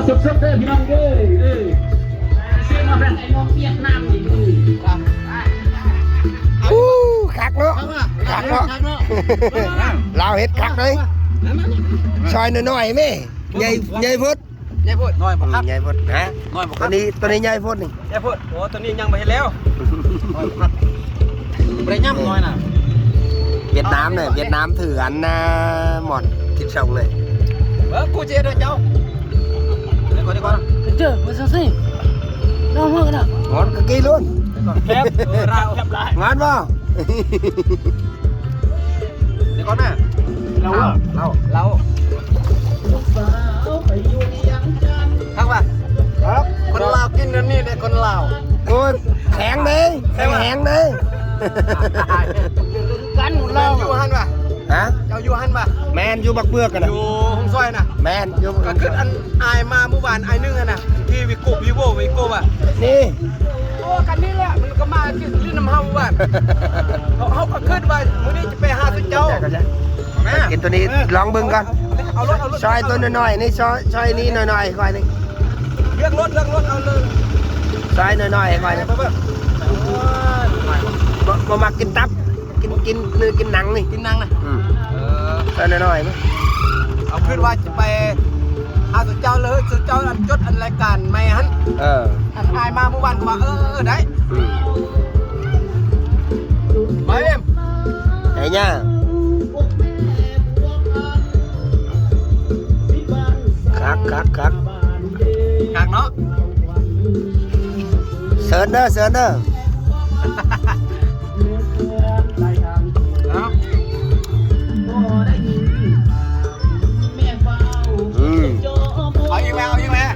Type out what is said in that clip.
ສົດໆເດີພີ່ນ້ອງເດີ ເອີ ເຊມາແບບໄອ້ນ້ອງຫວຽດນາມນີ້ ອູ້ ຄັກເນາະ ຄັກເນາະ ລາວເຮັດຄັກເລີຍ ຊອຍນ້ອຍໆແມ່ ໃຫຍ່ ໃຫຍ່ໂພດ ໃຫຍ່ໂພດ ນ້ອຍບໍ່ຄັກ ໃຫຍ່ໂພດ ຮະ ນ້ອຍບໍ່ຄັກ ໂຕນີ້ ໂຕນີ້ໃຫຍ່ໂພດນີ້ ໃຫຍ່ໂພດ ໂອ້ ໂຕນີ້ຍັງບໍ່ເຮັດແລ້ວ ນ້ອຍບໍ່ຄັກ ບໍ່ໄດ້ຫຍ້ຳນ້ອຍນະ ຫວຽດນາມເນາະ ຫວຽດນາມຖືອັນນະ ໝອດ ກິນຊ່ອງເລີຍ ເອີ ກູຈະເຮັດໃຫ້ເຈົ້າ ດຽວກ່ອນ ດຽວກ່ອນ ເຈີ ມັນຊັ້ນຊິ ນ້ອງເຮົານະ ໝອດກະກີລຸນ ແຄບ ເອີ ລາວ ງານບໍ່? ດຽວກ່ອນນະ ເຫຼົ້າ ເຫຼົ້າ ເຫຼົ້າ ຄັກວ່າ ຄັກ ຄົນລາວກິນອັນນີ້ເດ້ ຄົນລາວ ໂອ້ຍ ແຂງເດ້ ແຂງແຮງເດ້ ກັນລາວ ຢູ່ຫັ້ນວ່າ ຮະ ເຈົ້າຢູ່ຫັ້ນບໍ່? ແມ່ນ ຢູ່ບັກເບືອກຫັ້ນນະ ຢູ່ໂຮງຊອຍນະ ແມ່ນ ຢູ່ ກະຄືອັນອ້າຍມາມື້ວານ ອ້າຍໜຶ່ງຫັ້ນນະ ທີ່ວິໂກ້ ວີໂວ້ ວິໂກ້ວ່າ ນີ້ ໂອ້ ກັນນີ້ແຫຼະ ມັນກະມາຫຼິ້ນນຳເຮົາມື້ວານ ເຮົາ ເຮົາກະຄິດວ່າມື້ນີ້ຈະໄປຫາສູ່ເຈົ້າ ກິນໂຕນີ້ ເອີ ລອງເບິ່ງກ່ອນ ເອົາໂລດ ເອົາໂລດ ຊອຍໂຕນ້ອຍໆນີ້ ຊອຍ ຊອຍນີ້ໜ້ອຍໆ ຂ້ອຍນີ້ ເລືອກໂລດ ເລືອກໂລດ ເອົາເລີຍ ຊອຍນ້ອຍໆ ຂ້ອຍນີ້ ເບິ່ງ ບໍ່ ບໍ່ມັກກິນຕັບ ກິນ ກິນເນື້ອກິນໜັງນີ້ ກິນໜັງນະ ອືມ ເອີ ຊອຍນ້ອຍໆ ເອົາຄືນວ່າຈະໄປຫາສູ່ເຈົ້າເລີຍ ສູ່ເຈົ້າອັນຈົດອັນລາຍການໃໝ່ຫັ້ນ ເອີ ອັນອ້າຍມາມື້ວານກະວ່າ ເອີ ເອີ ໄດ້ ອືມ ມາເອັມ ໄອ້ຍ່າ ຄັກ ຄັກ ຄັກ ຄັກເນາະ ເຊີນເດີ ເຊີນເດີ ເອົາ ອືມ ເອົາອີກແລ້ວ ເອົາອີກແລ້ວ